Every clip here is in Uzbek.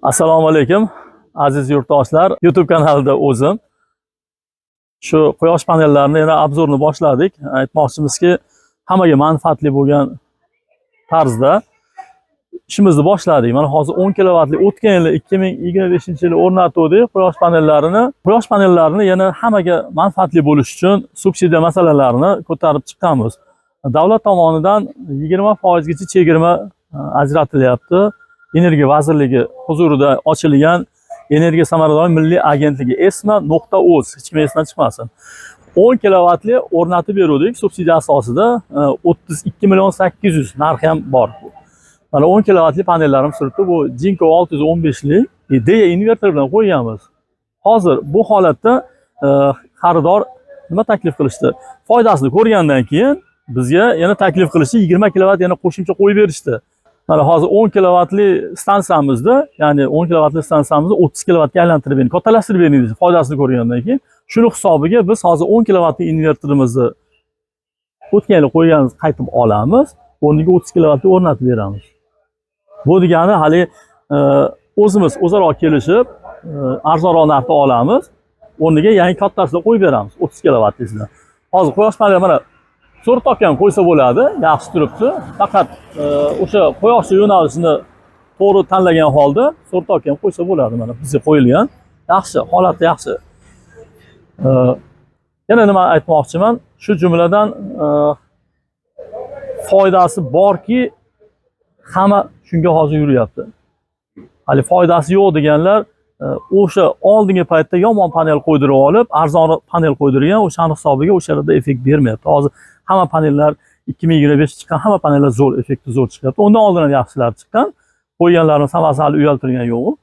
Assalomu alaykum, aziz yurtdoshlar. YouTube kanalida o'zim. Shu quyosh panellarini yana обзор ni boshladik. Aytmoqchimizki, hammaga manfaatli bo'lgan tarzda ishimizni boshladik. Mana hozir 10 kilovatli o'tgan yili 2025-yili o'rnatuvdik quyosh panellarini. Quyosh panellarini yana hammaga manfaatli bo'lishi uchun subsidiya masalalarini ko'tarib chiqqanmiz. Davlat tomonidan 20% gacha chegirma ajratilyapti. Energiya vazirligi huzurida ochilgan Energiya samaradorligi milliy agentligi esma.uz, hech kim esidan chiqmasin. 10 kilovatli o'rnatib beruvdik subsidiya asosida, 32 million 800 narxi ham bor. Mana 10 kilovatli panellarimiz turibdi. Bu Jinko 615 lik Deye inverter bilan qo'yganmiz. Hozir bu holatda xaridor nima taklif qilishdi? Foydasini ko'rgandan keyin bizga yana taklif qilishdi, 20 kilovat yana qo'shimcha qo'yib berishdi. Mana hozir 10 kilovatli stansiyamizda, ya'ni 10 kilovatli stansiyamizni 30 kilovatga aylantirib bering, kattalashtirib bering deydi, foydasini ko'rgandan keyin. Shuni hisobiga biz hozir 10 kilovatli inverterimizni o'tgan yili qo'yganimizni qaytib olamiz, o'rniga 30 kilovatli o'rnatib beramiz. Bu degani hali o'zimiz o'zaro kelishib, arzonroq narxda olamiz, o'rniga yangi kattasini qo'yib beramiz, 30 kilovatlisidan. Hozir quyosh paneli mana to'rt ham qo'ysa bo'ladi, yaxshi turibdi. Faqat o'sha quyoshli yo'nalishini to'g'ri tanlagan holda to'rt ham qo'ysa bo'ladi. Mana bizga qo'yilgan. Yaxshi, holati yaxshi. Yana nima aytmoqchiman? Shu jumladan foydasi borki, hamma shunga hozir yuryapti. Hali foydasi yo'q deganlar o'sha oldingi paytda yomon panel qo'ydirib olib, arzonroq panel qo'ydirgan, o'shani hisobiga o'sha yerda effekt bermayapti. Hozir hamma panellar 2025 chiqqan hamma panellar zo'r, effekti zo'r chiqyapti. Undan oldin ham yaxshilari chiqqan. Qo'yganlarimiz hammasi hali uyaltirgan yo'q.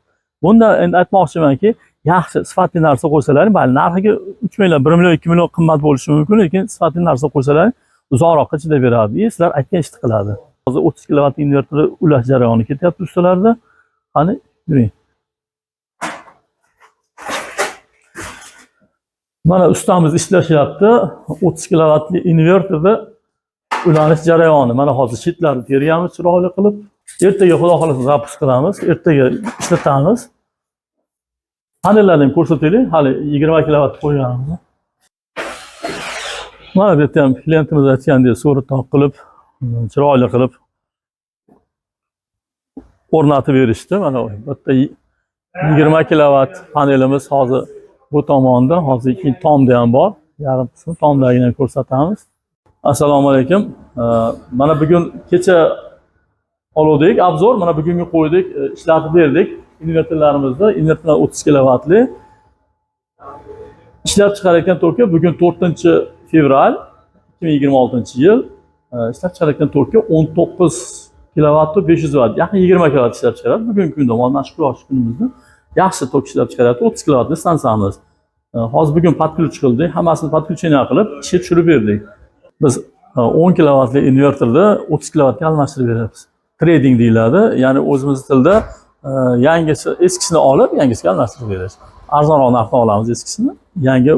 Bunda endi aytmoqchimanki, yaxshi sifatli narsa qo'ysalaring, mayli narxiga 3 million, 1 million, 2 million qimmat bo'lishi mumkin, lekin sifatli narsa qo'ysalaring uzoqroqqa chidab beradi. И sizlar aytgan ishni qiladi. Hozir 30 kilovat invertorni ulash jarayoni ketyapti ustalarda. Qani, yuring. Mana ustamiz ishlashyapti. 30 kilovatli invertorda ulanish jarayoni. Mana hozir shitlarni terganmiz chiroyli qilib. Ertaga xudo xohlasa запуск qilamiz. Ertaga ishlatamiz. Panellarni ham ko'rsataylik. Hali 20 kilovat qo'yganimiz. Mana bu yerda ham klientimiz aytgandek surat qilib, chiroyli qilib o'rnatib berishdi. Mana bu yerda 20 kilovat panelimiz hozir bu tomonda, hozir ikkinchi tomda ham bor. Yarim qismi tomdagini ham ko'rsatamiz. Assalomu alaykum. Mana bugun kecha oluvdik обзор, mana bugungi qo'ydik, ishlatib berdik invertorlarimizni. Invertorlar 30 kilovatli. Ishlab chiqarayotgan toki bugun 4 fevral 2026-yil. Ishlab chiqarayotgan toki 19 kilovat 500 vatt, yaqin 20 kilovat ishlab chiqaradi. Bugungi kunda mana shu quyosh kunimizda yaxshi tok ishlab chiqaryapti 30 kilovatli stansiyamiz. Hozir bugun подключ qildik, hammasini подключение qilib ishga tushirib berdik. Biz 10 kilovatli invertorni 30 kilovatga almashtirib beryapmiz. Trading deyiladi, ya'ni o'zimiz tilda yangisi eskisini olib yangisiga almashtirib berish. Arzonroq narxda olamiz eskisini, yangi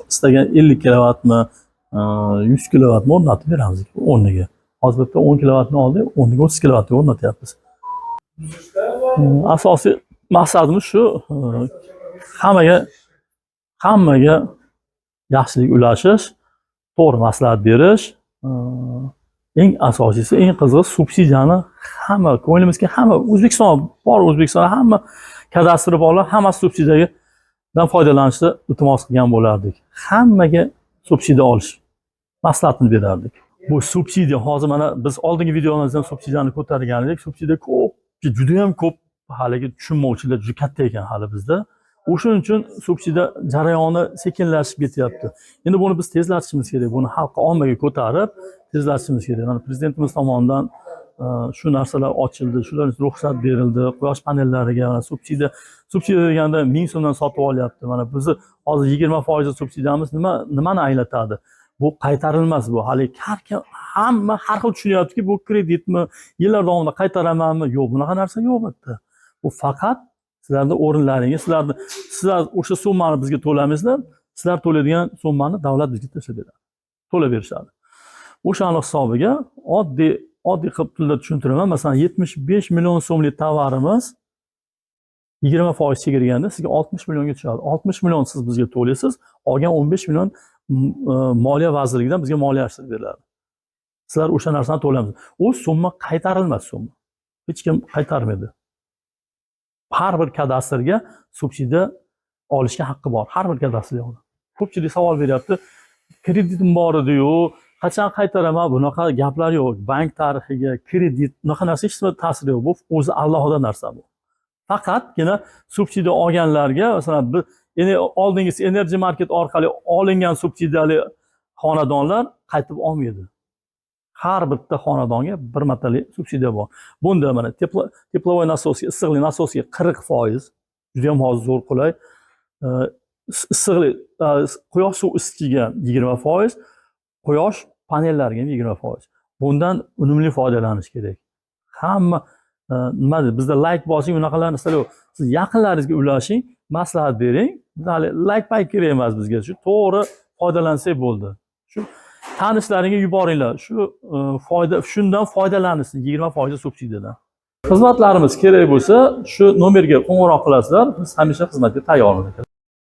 istagan 50 kilovatmi, 100 kilovatmi o'rnatib beramiz o'rniga. Hozir bitta 10 kilovatni oldik, o'rniga 30 kilovatga o'rnatyapmiz. Asosiy maqsadimiz shu, hammaga yaxshilik ulashish, to'g'ri maslahat berish, eng asosiysi, eng qizig'i subsidiyani hamma ko'nglimizga, hamma O'zbekiston bor, O'zbekistonda hamma kadastri borlar, hammasi subsidiyadan foydalanishni iltimos qilgan bo'lardik. Hammaga subsidiya olish maslahatini berardik. Bu subsidiya hozir mana biz oldingi videomizda ham subsidiyani ko'targan edik. Subsidiya ko'p, juda ham ko'p, haligi tushunmovchiliklar juda katta ekan hali bizda. O'shuning uchun subsidiya jarayoni sekinlashib ketyapti. Endi buni biz tezlatishimiz kerak. Buni xalqqa, ommaga ko'tarib tezlatishimiz kerak. Mana prezidentimiz tomonidan shu narsalar ochildi, shular ruxsat berildi. Quyosh panellariga mana subsidiya, subsidiya deganda 1000 so'mdan sotib olyapti. Mana bizni hozir 20% subsidiyamiz nimani anglatadi? Bu qaytarilmas bu. Hali har kim, hamma har xil tushunyaptiki, bu kreditmi, yillar davomida qaytaramanmi? Yo'q, bunaqa narsa yo'q bu yerda. Bu faqat sizlarni o'rinlaringiz, sizlar o'sha summani bizga to'lamaysizlar, sizlar to'laydigan summani davlat bizga tashlab beradi. To'lab berishadi. O'shani hisobiga oddiy oddiy qilib tilda tushuntiraman. Masalan, 75 million so'mlik tovarimiz 20% chegirganda sizga 60 millionga tushadi. 60 million siz bizga to'laysiz, qolgan 15 million Moliya vazirligidan bizga moliyalashtirib beriladi. Sizlar o'sha narsani to'laymiz. U summa qaytarilmas summa. Hech kim qaytarmaydi. Har bir kadastrga subsidiya olishga haqqi bor. Har bir kadastrga. Ko'pchilik savol beryapti. Kreditim bor edi-yu, qachon qaytaraman? Bunaqa gaplar yo'q. Bank tarixiga, kredit, bunaqa narsa hech nima ta'siri yo'q. Bu o'zi alohida narsa bu. Faqatgina subsidiya olganlarga, masalan, bir endi oldingisi Energy Market orqali olingan subsidiyali xonadonlar qaytib olmaydi. Har bitta xonadonga bir martalik subsidiya bor. Bunda mana тепловой насос ga, issiqlik nasosga 40%, juda ham hozir zo'r, qulay. Issiqlik, quyosh suv isitgiga 20%, quyosh panellariga ham 20%. Bundan unumli foydalanish kerak. Hamma nima deydi, bizda layk bosing, unaqa narsalar yo'q. Siz yaqinlaringizga ulashing, maslahat bering. Hali layk payk kerak emas bizga. Shu to'g'ri foydalansak bo'ldi. Shu tanishlaringga yuboringlar. Shu foyda, shundan foydalanishsin, 20% subsidiyadan. Xizmatlarimiz kerak bo'lsa, shu nomerga qo'ng'iroq qilasizlar. Biz hamisha xizmatga tayyormiz.